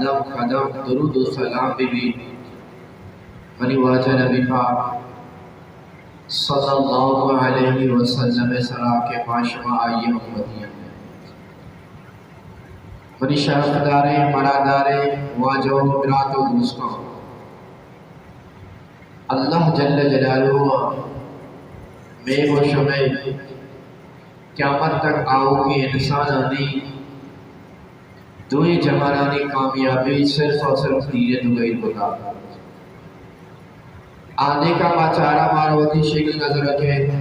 قدم قدم درود و سلام بہ بیت منی واجہ نبی پاک صلی اللہ علیہ وسلم ءِ سرا کہ ما شما آئی ءِ امتی ایں۔ منی شرفداریں، مڑاداریں واجہ و برات و دوستاں، اللہ جل جلالہ ءَ مئے و شمئے قیامت تک آؤکیں انسانانی دوئیں جہانانی کامیابی صرف و صرف دین ءِ توکا ایر کتگ۔ آ نیکہ ما چارا، مارا وتی شکل نظر ءَ کئیت،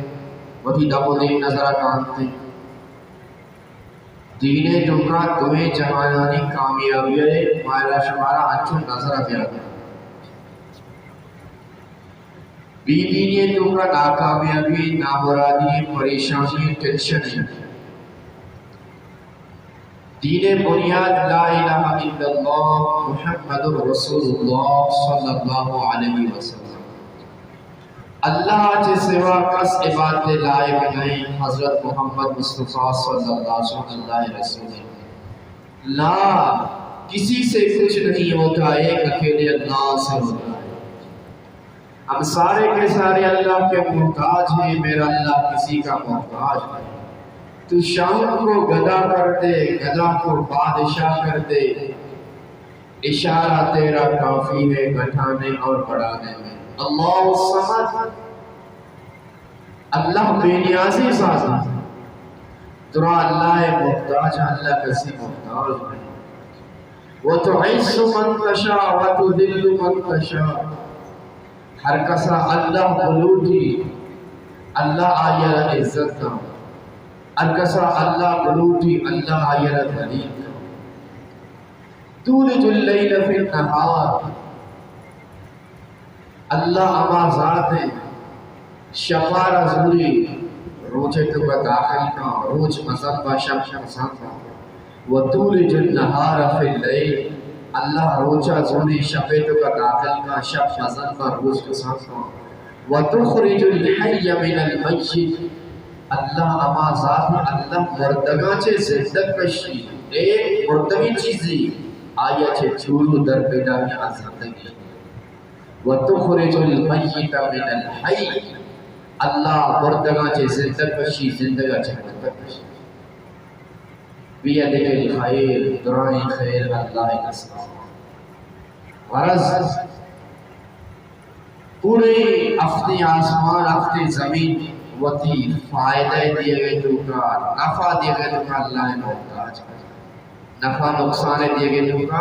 وتی دپ و دیم نظر ءَ کانت، دین ءِ توکا دوئیں جہانانی کامیابی ءَ مارا شمارا انچو نظر ءَ بیات۔ بے دینی ءِ توکا ناکامیابی، نامرادی، پریشانی، ٹینشن۔ دین ءِ بنیاد لا الہ الا اللہ محمد رسول اللہ صلی اللہ علیہ وسلم۔ اللہ ءَ چہ سوا کس عبادت ءِ لائق نہ اِنت، حضرت محمد مصطفی صلی اللہ علیہ وسلم اللہ ءِ رسول اِنت۔ لا، کسی سے کچھ نہیں ہوتا، ایک اکیلے اللہ سے ہوتا ہے۔ ہم سارے کے سارے اللہ کے محتاج ہیں، میرا اللہ کسی کا محتاج نہیں۔ تو شاہوں کو گدا کر دے، گدا کو بادشاہ کر دے، اشارہ تیرا کافی ہے گھٹانے اور بڑھانے میں۔ اللہ الصمد، اللہ بے نیازیں ذات اِنت۔ ترا اللہ ءِ محتاج، اللہ کسی محتاج نہ اِنت۔ وتعز من تشاء وتذل من تشاء۔ ہر کسا اللہ بلوٹی، اللہ آئی ءَ را عزت دنت۔ ہر کسا اللہ بلوٹی، اللہ آئی ءَ را ذلیل کنت۔ تولج اللیل فی النہار، اللہ ہما ذات اِنت، شپ ءَ را زوری روچ ءِ توکا داخل کنت، روچ مزن بنت، شپ کسان بنت۔ وتولج النہار فی اللیل، اللہ روچ ءَ زوری شپ ءِ توکا داخل کنت، شپ مزن بنت، روچ کسان بنت۔ وتخرج الحی من المیت، اللہ ہما ذات اِنت، اللہ مردگاں چہ زندگ کشی، اے مردگیں چیزے، آئی ءَ چہ چورو در پیداک کنت، آ زندگی۔ وتخرج المیت من الحی، اللہ مردگاں چہ زندگ کشی، زندگاں چہ مردگ کشی۔ بیدک الخیر، درائیں خیر اللہ ءِ دست ءَ۔ غرض، پورے ہفتیں آسمان، ہفتیں زمین وتی فائدہ ءِ دیگ ءِ توکا، نفع دیگ ءِ توکا اللہ ءِ محتاج۔ نفع نقصان ءِ دیگ ءِ توکا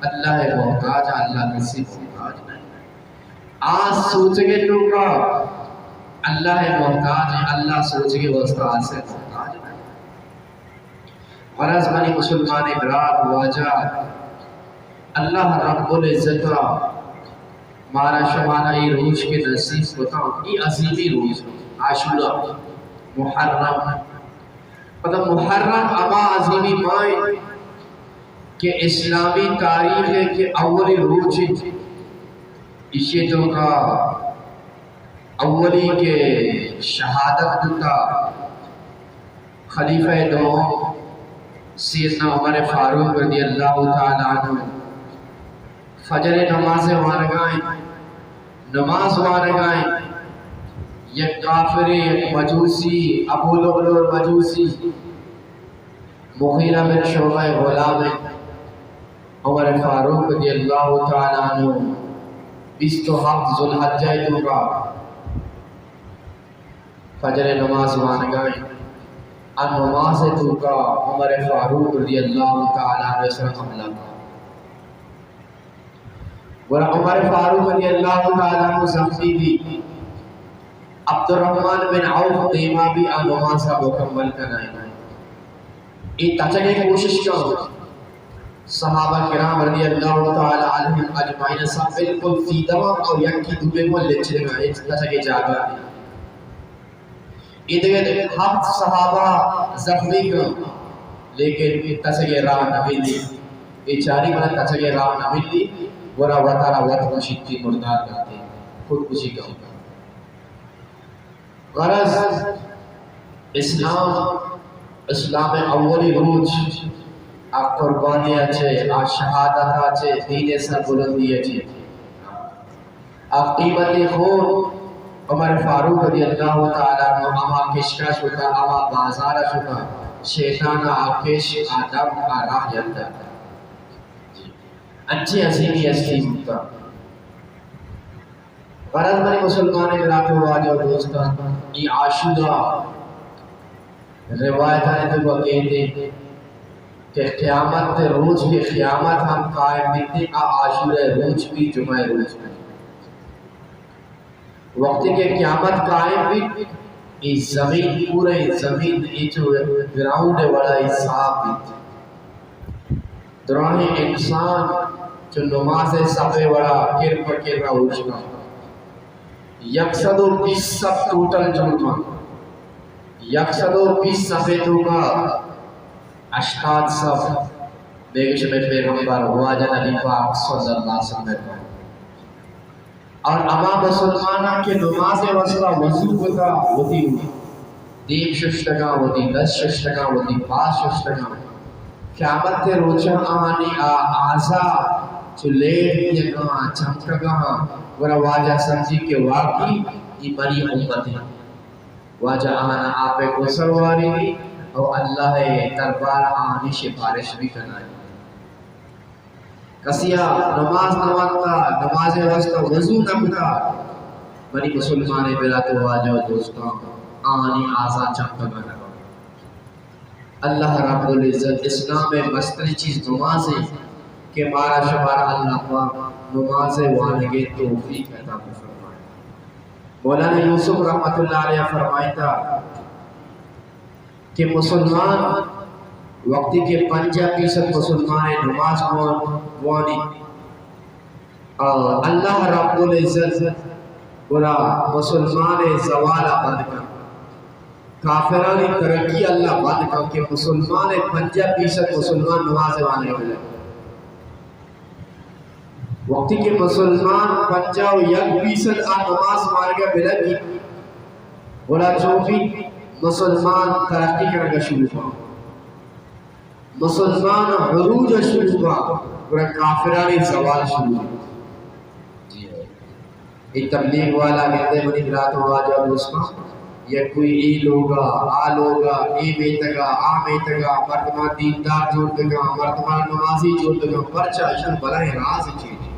اللہ ءِ محتاج، اللہ کسی محتاج نہ اِنت۔ آ سوچگ ءِ توکا اللہ ءِ محتاج اِنت، اللہ سوچگ ءِ واسطہ آس ءِ محتاج نہ اِنت۔ غرض منی مسلمانیں برات واجہ، اللہ رب العزت ءَ مارا شمارا اے روچ کہ نصیب کتگ، اے عظیمیں روچ، عاشورہ، محرم۔ پدا محرم ہما عظیمیں ماہ اِنت کہ اسلامی تاریخ ءِ کہ اولی روچ اِنت، ایشی ءِ توکا اولی کہ شہادت بوتگ، خلیفہ دوم سیدنا عمر فاروق رضی اللہ تعالی عنہ فجر ءِ نماز ءَ وانگ ءَ اِنت، نماز وانگ ءَ اِنت، یک کافرے، یک مجوسی، ابو لؤلؤ مجوسی، مغیرہ بن شعبہ ءِ غلام اِنت۔ عمر فاروق رضی اللہ تعالی عنہ بیست و ہفت ذوالحجہ ءِ توکا فجر ءِ نماز وانگ ءَ اِنت۔ آ نماز ءِ توکا عمر فاروق رضی اللہ تعالی عنہ ءِ سرا حملہ کت۔ گڑا عمر فاروق رضی اللہ تعالی عنہ زخمی بیت۔ عبدالرحمن بن عوف دیما بیت، آ نماز ءَ مکمل کنائینت۔ اے تچگ ءِ کوشش کنت۔ صحابہ کرام رضی اللہ تعالی عنہم اجمعین سب بالکل سیدھا اور یکی دومی کو لچ رہا ہے، تچگ ءِ جاگہ۔ اے دگہ ہفت صحابہ زخمی کنت، لیکن تچگ ءِ راہ نہ ملی۔ اے چاری منا تچگ ءِ راہ نہ ملی، گڑا وتارا وت کشیت، مردار کرتے، خودکشی کنت۔ غرض اسلام، اسلام ءِ اولی روچ آ قربانی ءَ چہ، آ شہادت ءَ چہ، دین ءِ سربلندی ءَ چہ، آ قیمتی خون عمر فاروق رضی اللہ تعالی عنہ ہما کشک ءَ شتہ، ہما بازار ءَ شتہ، شیطان ءَ آ کشک، آ دم، آ راہ یلہ دات۔ انچیں عظیمی ہستی بوتہ۔ غرض منی مسلمانیں برات و واجہ و دوستاں، اے عاشورہ روایتانی توکا گندیں کہ قیامت ءِ روچ کہ قیامت ہم قائم بیت، آ عاشورہ ءِ روچ بی، جمعہ ءِ روچ بی۔ وقتی کہ قیامت قائم بیت، اے زمین، پوریں زمین، اے چو گراؤنڈ ءِ وڑا اے صاف بیت۔ دراہیں انسان چو نماز ءِ صف ءِ وڑا کر پہ کر ءَ اوشتاں۔ یک سد و بیست صف ٹوٹل جوڑ باں۔ یک سد و بیست صف ءِ توکا ہشتاد صف بیگش میں پیغمبر واجہ نبی پاک صلی اللہ علیہ وسلم۔ اور ہما مسلماناں کہ نماز ءِ واسطہ وضو کتا، وتی دیم ششتگاں، وتی دست ششتگاں، وتی پاد ششتگاں، قیامت ءِ روچا آہانی آ اعضا چو لیٹ دیگاں، چمکگاں، گڑا واجہ سمجھی کہ واقعی اے منی امت انت۔ واجہ آہانا آپ ءِ گسر وارینی او اللہ ءِ دربار ءَ آہانی سفارش بی کنائینی۔ کسیا نماز نہ وانتا، نماز ءِ واسطہ وضو نہ کتا، منی مسلمانیں برات و واجہ و دوستاں، آہانی اعضا چمکگا نہ بنت۔ اللہ رب العزت، اسلام ءِ مستریں چیز نماز انت کہ مارا شمارا اللہ پاک نماز ءِ وانگ ءِ توفیق عطا بفرمائے۔ مولانا یوسف رحمت اللہ علیہ فرمائتا، کہ مسلمان وقتی کہ پنجاہ فیصد مسلمان نماز وان-، وانی، آ، اللہ رب العزت گڑا مسلمان زوال بند کن، کافرانی ترقی اللہ بند کن کہ مسلمان پنجاہ فیصد مسلمان نماز وانگ بلے۔ وقتی کہ مسلمان پنجاہ و یک فیصد آ نماز وانگا بلگی، گڑا چون بی مسلمان ترقی کنگا شروع با، مسلمان عروج شروع با، گڑا کافرانی زوال شروع با۔ جی ہاں۔ اے تبلیغ والا گندے منی برات و واجہ دوستاں، یک کوئی اے لوگا، آ لوگا، اے میتگا، آ میتگا، مردمان دیندار جوڑ بکاں، مردمان نمازی جوڑ بکاں، پرچا اشان بلائیں راز چیز۔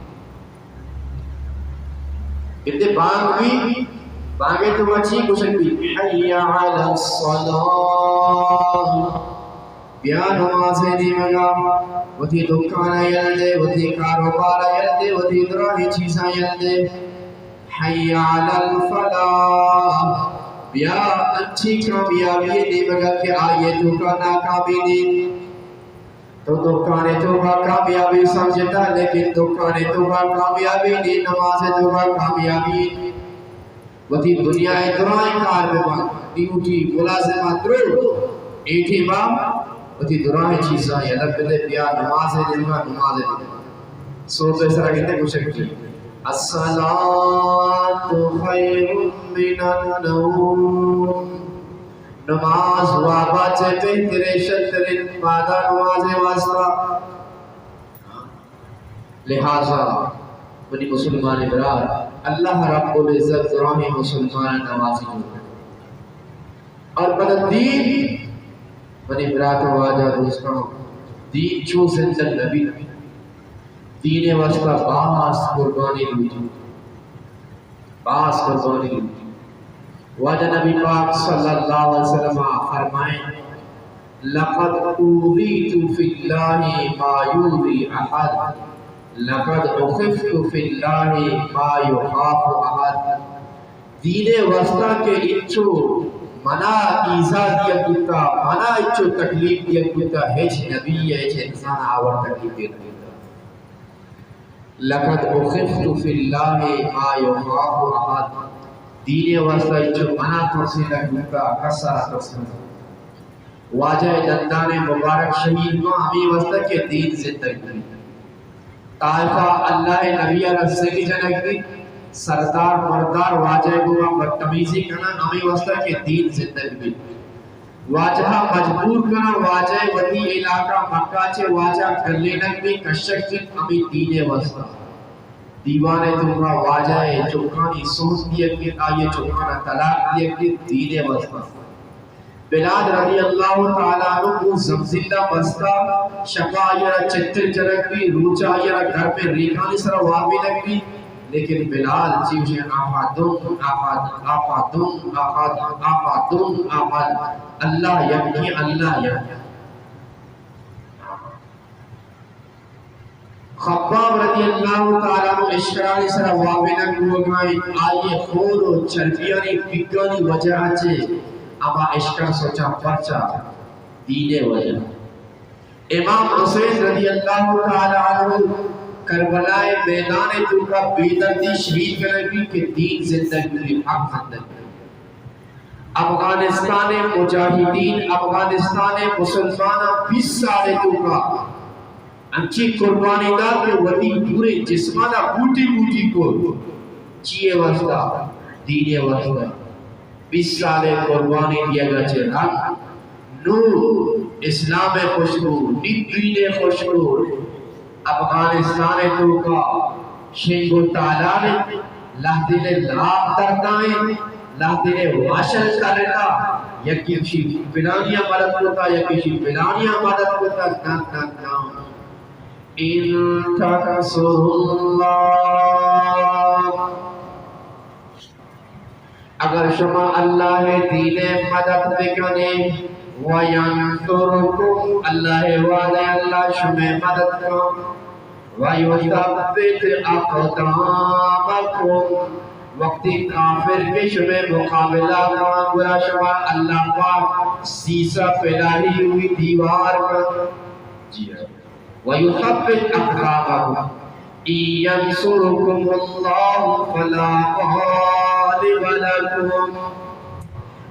گندے بانگ بی، بانگے تو چی گوشگ بی؟ حی علی الصلاۃ۔ بیا نماز ءِ نیمگا، وتی دکان ءَ یل دے، وتی کاروبار ءَ یل دے، وتی دراہیں چیزاں یل دے۔ حی علی الفلاح، بیا انچی کامیابی ءِ نیمگا کہ آئی ءِ توکا ناکامی نی۔ تو دکان ءِ توکا کامیابی سمجھتا، لیکن دکان ءِ توکا کامیابی نی، نماز ءِ توکا کامیابی نی۔ وتی دنیا ءِ دراہیں کار بہ بنت، ڈیوٹی، ملازمت، درو، اے ٹیما وتی دراہیں چیزاں یلہ بدے، بیا نماز ءِ نیمگا، نماز ءِ نیمگا۔ سوب ءِ سرا گندے گوشگ بی، الصلاۃ خیر من النوم۔ نماز وابا چہ بہتریں، شرتریں مادہ نماز ءِ واسطہ۔ لہذا منی مسلمان برات، اللہ رب العزت دراہیں مسلمان نمازی جوڑ کن۔ اور پدا دین، منی برات و واجہ دوستاں، دین چو زندگ نبی، دین ءِ واسطہ باز قربانی لوٹی۔ باز قربانی لوٹی۔ واجہ نبی پاک صلی اللہ علیہ وسلم فرمائیں، لقد اوذیت فی اللہ ما یؤذی احد، لقد اخفت فی اللہ ما یخاف احد۔ دین ءِ واسطہ کہ انچو منا ایذا دیگ بوتا، منا انچو تکلیف دیگ بوتا، ہچ نبی ءَ، ہچ انسان ءَ آ وڑ تکلیف دیگ بوتا۔ لقد اخفت فی اللہ ما یخاف احد۔ دین ءِ واسطہ انچو منا ترسینگ بوتا، کس ءَ را ترسینگ بوتا۔ واجہ ءِ دندان مبارک شہید باں، ہمے واسطہ کہ دین زندگ بیت۔ طائفہ اللہ ءِ نبی ءَ را سنگ جنگ بیت، سردار مردار واجہ ءِ گوما بدتمیزی کناں، ہمے واسطہ کہ دین زندگ بیت۔ واجہ ءَ مجبور کناں، واجہ ءِ وتی علاقہ مکہ چہ واجہ گلینگ بی، کشگ بی، ہمے دین ءِ واسطہ۔ دیوان ءِ توکا واجہ ءِ چکانی سوز دیگ بیت، آئی ءِ چکاں طلاق دیگ بیت، دین ءِ واسطہ۔ بلال رضی اللہ تعالی عنہ گوں زمزیل ءَ بستہ، شپا آئی ءَ را چتر جنگ بی، روچا آئی ءَ را گرمیں ریکانی سرا وابینگ بی، لیکن بلال چی گوشے، احد، احد، احد، احد، احد، اللہ یکے، اللہ یکے۔ خباب رضی اللہ تعالی عنہ اشکرانی سرا وابینگ بوگا انت، آئی ءِ خون و چربیانی پگانی وجہ چہ ہما اشکر سوچا، پرچا؟ دین ءِ وجہ۔ امام حسین رضی اللہ تعالی عنہ کربلا ءِ میدان ءِ توکا بے دردی شہید کنگ بی کہ دین زندگ بی، حق زندگ بی۔ افغانستان ءِ مجاہدین، افغانستان ءِ مسلماناں بیست سال ءِ توکا انچیں قربانی دات کہ وتی پورے جسمانا بوٹی بوٹی کت۔ چی ءِ واسطہ؟ دین ءِ واسطہ۔ بیست سال ءِ قربانی دیگا چہ رند نوں اسلام ءِ خوشبو، نی دین ءِ خوشبو۔ افغانستان ءِ توکا شنگ و تالان انت، لہتین ءِ لاپ درتائیں، لہتین ءِ واشل ترتا، یکی شی پلانیا مدد کتا، یکی شی پلانیا مدد کتا، نہ، نہ، نہ۔ ان تنصروا اللہ، اگر شما اللہ ءِ دین ءِ مدد بکنے، وینصرکم، اللہ ءِ وعدہ، اللہ شمئے مدد کن، ویثبت اقدامکم، وقتی کافر کہ شمئے مقابلہ کن، گڑا شما اللہ پاک سیسہ پلاہی ہوئی دیوار کن۔ جی ہاں۔ ویثبت اقدامکم۔ ان ینصرکم اللہ فلا غالب لکم۔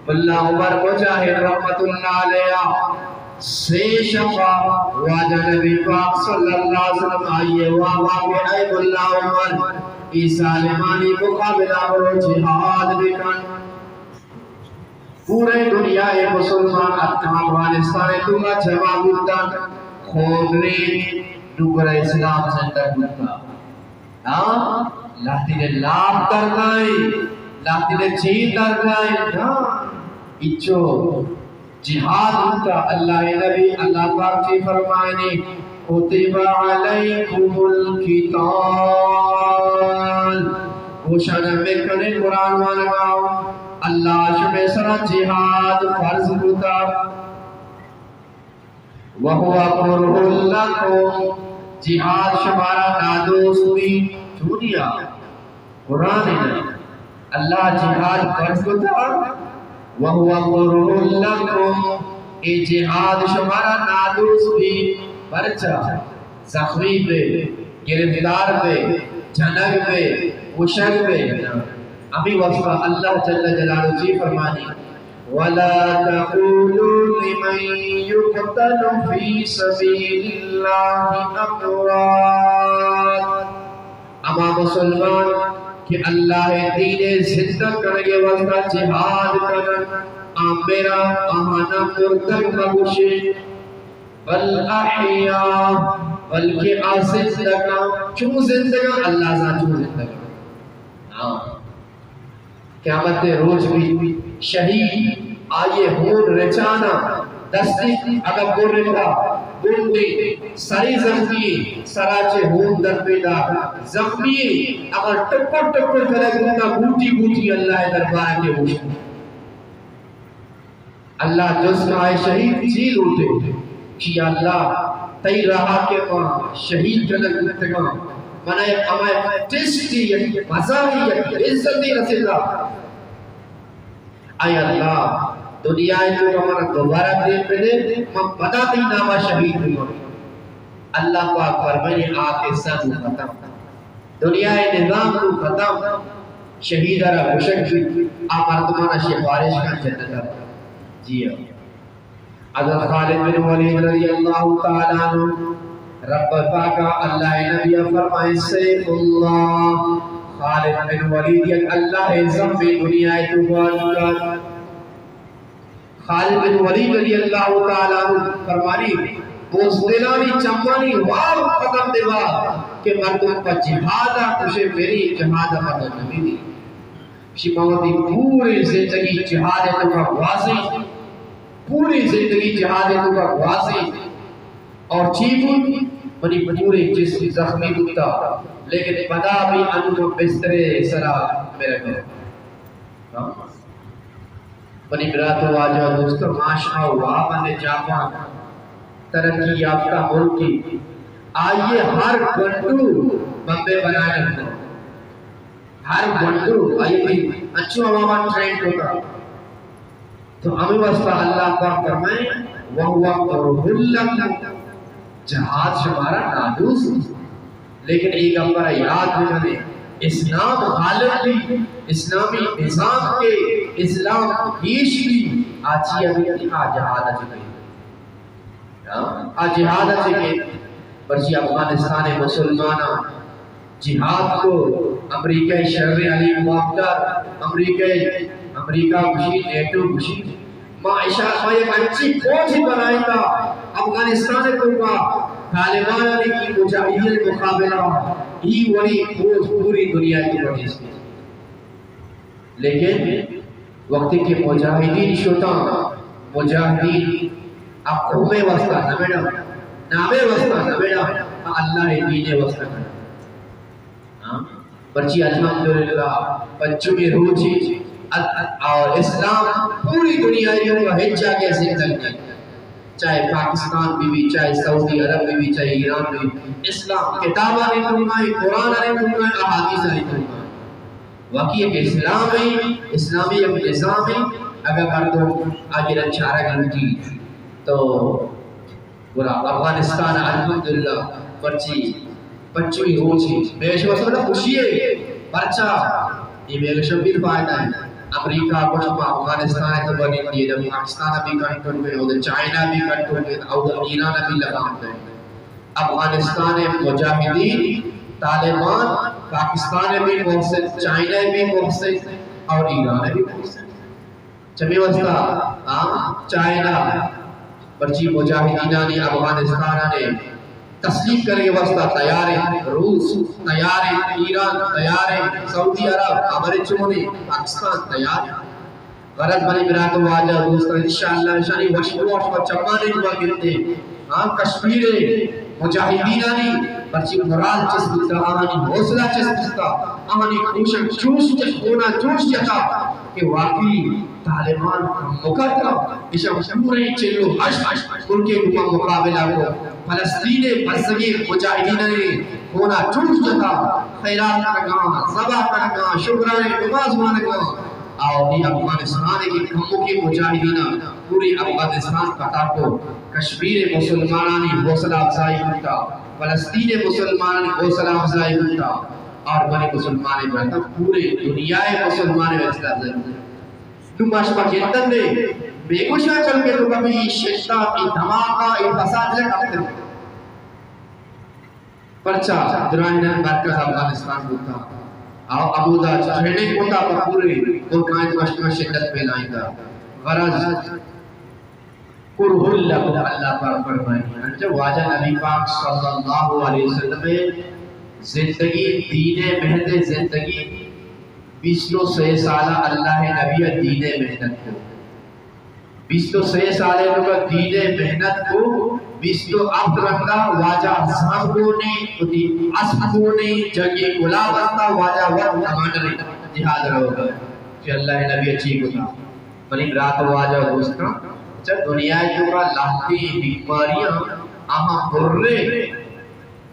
ملا عمر مجاہد رحمت اللہ علیہ سے شپا واجہ نبی پاک صلی اللہ علیہ وسلم آئی ءِ وابا کہ اے ملا عمر، اے ظالمانی مقابلہ برو جہاد بکن۔ پورے دنیا ءِ مسلمان اتکاں افغانستان ءِ توکا جمع بوتاں، خون ریت، نوں گڑا اسلام زندگ بوتا۔ ہاں، لہتین ءِ لاپ درگائیں، لہتین ءِ چیر درگائیں، ہاں، اچو جہاد بوتا۔ اللہ ءِ نبی، اللہ پاک چی فرمائنی؟ کتب علیکم القتال۔ گوشانا مکنے قرآن وانگا، اللہ شمئے سرا جہاد فرض کتا۔ وهو كره لكم، جہاد شمارا نادوست بی۔ چونیا؟ قرآن ءَ اللہ جہاد فرض کتا، وهو كره لكم، اے جہاد شمارا نادوست بی، پرچا؟ زخمی بے، گرفتار بے، جنگ بے، کشگ بے۔ ہمے واسطہ اللہ جل جلالہ چی فرمانی؟ ولا تقولوا لمن يقتل في سبيل الله أموات۔ ہما مسلمان کہ اللہ ءِ دین ءِ زندگ کنگ ءِ واسطہ جہاد کنن، آ مرا آہانا مردگ مگوشے، بل احیاء، بلکہ آ زندگاں۔ چون زندگاں؟ اللہ زان چون زندگاں۔ ہاں۔ قیامت ءِ روچ بی شہید، آئی ءِ ہون رچانا دستی اگاں برتا، گونڈیں سرے زخمی، سرا چہ ہون در پیدا، زخمی اگاں ٹکر ٹکر کنگ بوتا، بوٹی بوٹی اللہ ءِ دربار ءَ کہ اوشت۔ اللہ جست کن اے شہید چی لوٹے؟ کہ یا اللہ، تئی راہ ءَ کہ ما شہید کنگ بوتگاں، منا یک ہمے ٹیسٹی، یک مزاحی، یک عزتے رسیتا۔ اے اللہ، دنیا ءِ توکا منا دوبارہ دیم بدے، من پدا تئی نام ءَ شہید بباں۔ اللہ پاک فرمائے، آ قصہ نوں ختم۔ دنیا ءِ نظام نوں ختم۔ شہید ءَ را کشگ بیت، آ مردمانا سفارش کن جنت ءَ۔ جی ہاں۔ حضرت خالد بن ولید رضی اللہ تعالی عنہ، رب پاک ءَ، اللہ ءِ نبی ءَ فرمائے، سیف اللہ، خالد بن ولید یک اللہ ءِ ذمہ دنیا ءِ توکا۔ خالد بن ولید رضی اللہ تعالی عنہ فرمانی، بزدلانی چمانی واب ختم دیوا کہ مردم پہ جہاد ءَ کشے، میری جہاد ءَ مردم نبی دی۔ شی ما وتی پوری زندگی جہاد ءِ توکا گوازی، پوری زندگی جہاد ءِ توکا گوازی۔ اور چی بود؟ منی پورے جسم زخمی بوتا، لیکن پدا بھی انو بسترے سرا مرگا۔ منی برات و واجہ دوستو، ما شما واب انے جاپان ترقی یافتہ ملکی، آئیے ہر گنڈو بمبے بنائے رکھتا، ہر گنڈو آئیے انچو عواماں ٹرینڈ ہوتا۔ تو ہمے واسطہ اللہ پاک فرمائے، وَهُوَ كُرْهٌ لَكُمْ، جہاد شمارا نادوست، لیکن اے گپرا یاد بکنے، اسلام غالب بھی، اسلامی نظام کے اسلام پیش بھی، آچی ابھی آ جہاد چکے۔ ہاں، آ جہاد چکے، پرچی افغانستان مسلماناں جہاد کو، امریکہ شر علی مقدر، امریکہ، امریکہ گوشی، نیٹو گوشی، ما اشا، ما یک انچی فوج بنائیں تا افغانستان توکا طالبانانی کی مجاہدین مقابلہ، ای وڑی فوج پوری دنیا کی وڑی۔ لیکن وقتی کہ مجاہدین شتاں، مجاہدین آ قومے واسطہ نہ بڑا، نامے واسطہ نہ بڑا، آ اللہ دین واسطہ بڑا۔ ہاں؟ پرچی الحمدللہ پنچمی روچی ال-، ال-، آ، اسلام پوری دنیا ءَ ہچ جاگہ زندگ نہیں۔ چاہے پاکستان بھی بھی، چاہے سعودی عرب بھی بھی، چاہے ایران بھی، اسلام کتابانی توکا ایں، قرآنانی توکا ایں، احادیثانی توکا ایں۔ واقعی ایک اسلام ہے، اسلامی ایک نظام ہے۔ اگر مردم آگے چارہ گھنٹی تو گڑا افغانستان الحمدللہ پرچی پنچمی روچی، بے شک مسئلہ خوشی ہے۔ پرچا؟ یہ بے شک بھی فائدہ ہے۔ امریکہ کچھ افغانستان ہے تو بنی دیے، جب پاکستان بھی کنٹرول میں ہو، چائنا بھی کنٹرول میں، اور ایران بھی لگام میں۔ افغانستان مجاہدین، طالبان، پاکستان بھی محسن، چائنا بھی محسن اور ایران بھی محسن۔ چمی واسطہ، ہاں، چائنا پرچی مجاہدینانی افغانستانانی تسلیم کرنے واسطہ تیار ہیں، روس تیار ہیں، ایران تیار ہیں، سعودی عرب، امریکہ، پاکستان تیار ہیں۔ غرض منی برات و واجہ دوستاں، انشاءاللہ اشانی وش بروش و چمانی دعا گندے۔ ہاں، کشمیر مجاہدینانی پرچی مورال چست بوتا، آہانی حوصلہ چست بوتا، آہانی کوشش جوش جت، خونا جوش جتا کہ واقعی طالبان کم مکتا، اشان پورے چل و ہشت ملک کے مقابلہ کو، فلسطین بزگی مجاہدینانی خونا جوش جتا، خیرات کنگا، ذبح کنگا، شکرانے نماز وانگا، آ وتی افغانستان ءِ کہ کمکیں مجاہدیناں پوری افغانستان فتح کو، کشمیر ءِ مسلمانانی حوصلہ افزائی بوتا، فلسطین ءِ مسلمانانی حوصلہ افزائی بوتا، اور منی مسلمان براتاں پوری دنیا ءِ مسلمان حوصلہ افزائی بوتا۔ نوں ما شما گندن دے، بے گوشاں چل کے تو کبھی شدت، اے دھماکہ، اے فساد نہ کرتے۔ پرچا؟ درائیں مرکز افغانستان بوتا۔ آ، ہمودا ٹریننگ بوتا پہ پورے ملکاں، وشما شدت پھیلائینتا۔ غرض، کرہ لکم، اللہ پاک فرمائے۔ انچو واجہ نبی پاک صلی اللہ علیہ وسلم زندگی، دین محنت زندگی، بیست و سہ سالہ اللہ نبی دین محنت کو۔ بیست و سہ سال ءَ تو دین ءِ محنت کو، بیست و ہفت رندا واجہ زام گونے، وتی اسپ گونے، جنگی گلا بستا، واجہ وت کمانڈر جہاد روگا۔ کہ اللہ نبی چی کتا۔ منی برات واجہ دوستاں، چہ دنیا ءِ توکا لہتیں بیماریاں آہاں برے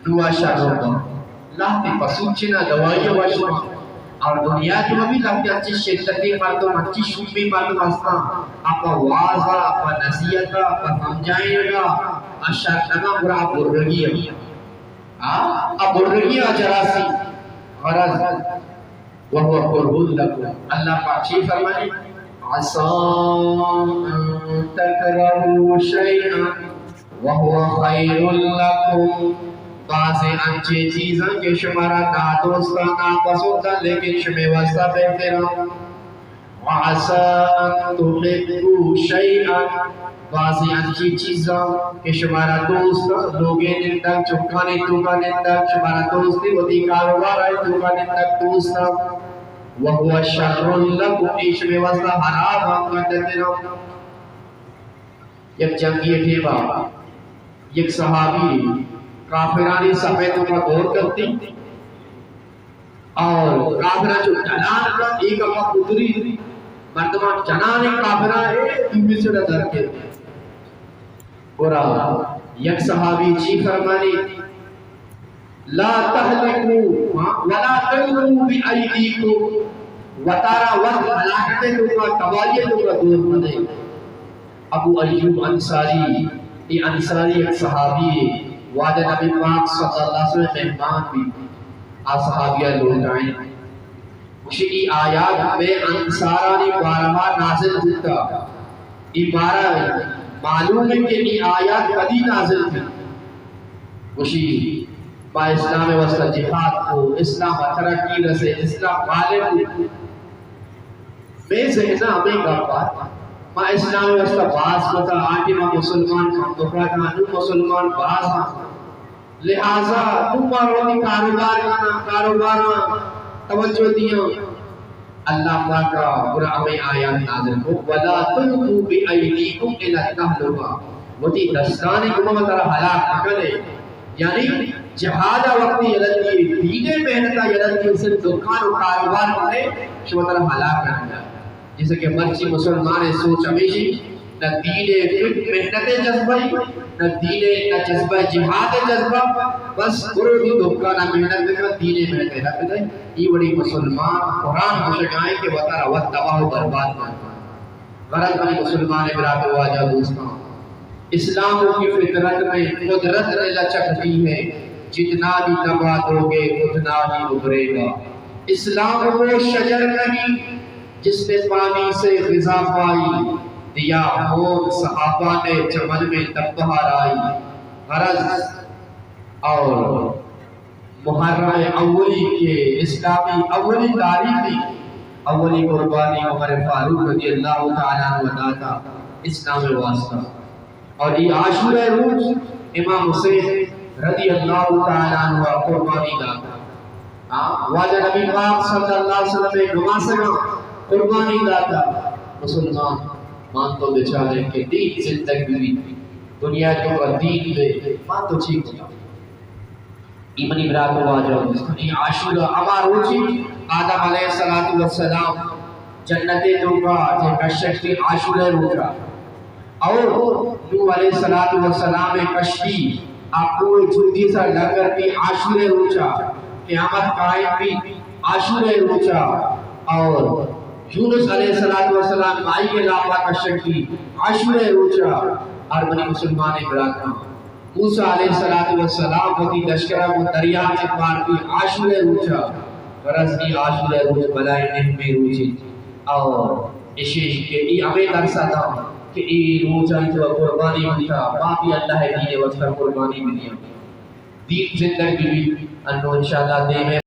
نوا شر بنت۔ لہتے پسوچنا دوائی وش بنت۔ اور دنیا ءِ توکا بھی لہتے انچیں شدتی مردم، انچیں شومی مردم ہستاں۔ آ پہ وعظ ءَ، پہ نصیحت ءَ، پہ سمجھائینگ ءَ، آ شر نہ بنت، گڑا آ برگی ءَ۔ آ، آ برگی ءَ جراسی۔ غرض، وهو كره لكم۔ اللہ پاک چی فرمائے؟ عسى أن تكرهوا شيئا وهو خير لكم۔ بعضے انچیں چیزاں کہ شمارا نادوستاں، ناپسنداں، لیکن شمے واسطہ بہتراں۔ وعسى أن تحبوا شيئا، بازیں انچیں چیزاں کہ شمارا دوست، لوگے نندگ، چکانی توکا نندگ، شمارا دوست، وتی کاروبار ءِ توکا نندگ دوست، وهو شر لكم، اے شمے واسطہ حرام ہم گندتر۔ یک جنگی ٹیما یک صحابی کافرانی صفے توکا دور کرتی اور کافراں چو ڈلان کا، ایک اپا قدری مردمان جنان کافراں اے دومی سے در کے۔ گڑا یک صحابی چی فرمانی، لا تهلكوا، ہاں، ولا تلقوا بأيديكم، وتارا وت ہلاکت ءِ توکا، تباہی ءِ توکا دور مدے۔ ابو ایوب انصاری، اے انصاری یک صحابی اے، واجہ نبی پاک صلی اللہ علیہ وسلم مہمان بی، آ صحابی ءَ لوٹائیں۔ گوشی، اے آیات مئے انصارانی بارہا نازل بوتا۔ اے مارا معلوم اے کہ اے آیات کدی نازل بی۔ گوشی، ما اسلام ءِ واسطہ جہاد کو، اسلام ءَ ترقی رسے، اسلام غالب بی۔ مئے ذہن ءَ ہمے گپ ات، ما اسلام ءِ واسطہ باز کتا، آ ٹیما مسلمان کم بوتا، نوں مسلمان باز آں۔ لہذا نوں ما وتی کاروبار کناں، کاروباراں توجہ دیاں۔ اللہ پاک ءَ گڑا ہمے آیات نازل کو، ولا تلقوا بأيديكم إلى التهلكة، وتی دستانی گوما وترا ہلاک مکنے۔ یعنی جہاد ءَ وقتی یلہ دیئے، دین ءِ محنت ءَ یلہ دیئے، صرف دکان و کاروبار کنے، شما ترا ہلاک کنگا۔ جیسے کہ مرچی مسلمان ءِ سوچ ہمیشی، نہ دین ءِ فکر محنت ءِ جذبہ ای، نہ دین ءِ، نہ جذبہ جہاد ءِ جذبہ، بس برو دی دکان ءَ محنت بکن، دین ءِ محنت ءَ نہ بدئے۔ ای وڑی مسلمان قرآن گوشگائیں کہ وترا وت تباہ و برباد کن۔ غرض منی مسلمان برات و واجہ دوستاں، اسلام کی فطرت میں قدرت نے لچک دی ہے، جتنا بھی دبا دو گے اتنا ہی ابھرے گا۔ اسلام وہ شجر نہیں جس نے پانی سے غذا پائی، دیا ہون صحابہ نے چمن میں تب بہار آئی۔ غرض اور محرم اولی کہ اسلامی اولی تاریخی اولی قربانی عمر فاروق رضی اللہ تعالی عنہ داتا اسلام واسطہ۔ اور یہ عاشورہ روز امام حسین رضی اللہ تعالی عنہ قربانی داتا۔ ہاں، واجہ نبی پاک صلی اللہ علیہ وسلم نماسگا قربانی داتا۔ مسلمان مان تو بیچارے کہ دین زندگ بھی، دنیا کے اوپر دین دے، مان تو ٹھیک ہوتا۔ ای منی برات و واجہ، ای عاشورہ ہما روچی آدم علیہ الصلوۃ والسلام جنت توکا چہ کشگ بی عاشورہ روچا، اور نوح علیہ الصلوۃ والسلام کشتی آ کوہ جودی سر لنگر بی عاشورہ روچا، قیامت قائم بی عاشورہ روچا، اور یونس علیہ الصلوۃ والسلام ماہی کے لاپا کشگ بی عاشورہ روچا۔ اور منی مسلمان براتاں، موسیٰ علیہ الصلوۃ والسلام وتی لشکر ءَ گوں دریا ءَ چہ پار بی عاشورہ روچ ءَ، غرض ای عاشورہ روچ بلائیں اہمیں روچے۔ اور اشی کہ ای ہمیں درس ءَ داں کہ ای روچ ءَ تو قربانی بوتا، ما بھی اللہ ءِ دین ءِ واسطہ قربانی بدیاں۔ دین زندگ بی۔ انو انشاءاللہ دیمے